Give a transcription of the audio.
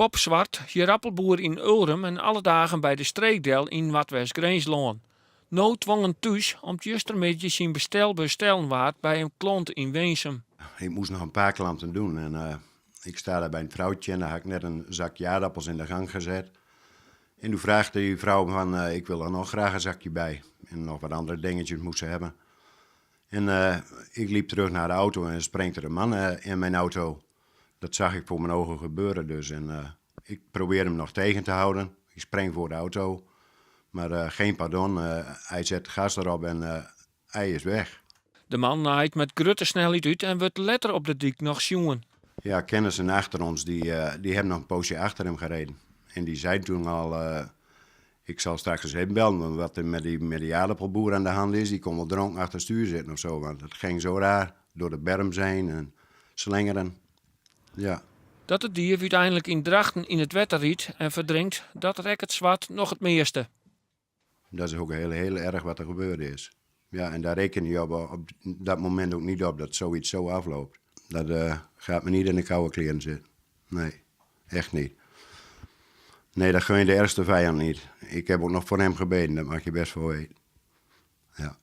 Pop Zwart, jierappelboer yn Ulrum en alle dagen by de streek del yn Noardwest-Grinslân. No twongen thús om't justermiddei syn bestelbus stellen waard by in klant yn Winsum. Ik moest nog een paar klanten doen en uh, ik sta daar bij een vrouwtje en daar had ik net een zakje aardappels in de gang gezet. En toen vraagde die vrouw van, uh, ik wil er nog graag een zakje bij. En nog wat andere dingetjes moest ze hebben. En uh, ik liep terug naar de auto en springt er een man uh, in mijn auto. Dat zag ik voor mijn ogen gebeuren dus. En uh, ik probeer hem nog tegen te houden. Ik spring voor de auto. Maar uh, geen pardon, uh, hij zet gas erop en uh, hij is weg. De man naait met grutte snelheid út en wurdt letter op de dyk noch sjoen. Ja, kennissen achter ons die hebben nog een poosje achter hem gereden. En die zei toen al, ik zal straks eens even bellen, want wat er met die aardappelboer aan de hand is, die kon wel dronken achter het stuur zitten of zo. Want het ging zo raar door de berm zijn en slingeren. Ja. Dat de dief úteinlik yn Drachten yn it wetter rydt en ferdrinkt, dat rekket Zwart noch it measte. Dat is ook heel, heel erg wat er gebeurd is. Ja, en daar reken je op dat moment ook niet op dat zoiets zo afloopt. Dat gaat me niet in de koude kleren zitten. Nee, echt niet. Nee, dat gun je de ergste vijand niet. Ik heb ook nog voor hem gebeden, dat mag je best wel weten. Ja.